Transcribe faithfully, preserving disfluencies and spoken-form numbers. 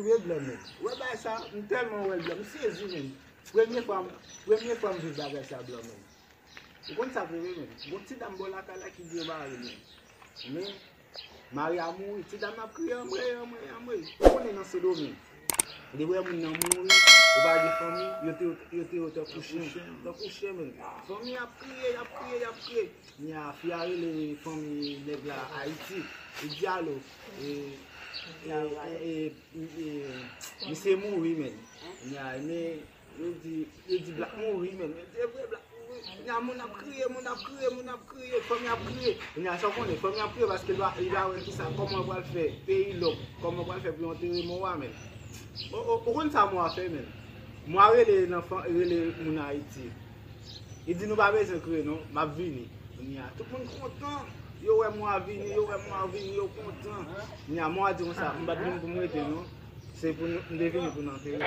Vye blan men. Ou wè bagay sa, m tèlman wè l blan, m sezi men. Premye fwa m, premye fwa m viv bagay sa blan men. Ou konn sa k rive men. Gon ti dam bò lakay la ki byen bare men. Men, mari a mouri, ti dam nan ap kriye anmwey, anmwey, anmwey. Ou konnen nan Sendomeng, depi wè moun nan mouri, ou pa gen fanmi, yo te, yo te yo tankou chen, tankou chen men. Fanmi ap kriye, y ap kriye, y ap kriye. Nya fi a rele fanmi nèg la Ayiti. Li di alo, e, e, e, e, misye mouri men. Nya, men, yo di, yo di Black mouri men. Yo di e vre Black mouri. Nya moun ap kriye, moun ap kriye, moun ap kriye, fanmi ap kriye. Nya sa w konnen, fanmi ap kriye paske li pa, li pa wè kisa, kòman w pral fè, peyi lòk, kòman w pral fè pou yo antere mò a men. O, o, ou konn sa mò a fè men. Mò a rele nan fan, rele moun Ayiti. Li di nou pa bezwen kriye non, m ap vini. Kounye a, tout moun kontan. Yo wè mò a vini, yo wè mò a vini, yo kontan. Kounye a, mò a di konsa, m pa t vin pou m rete non. Se pou nou, m te vini pou n antere.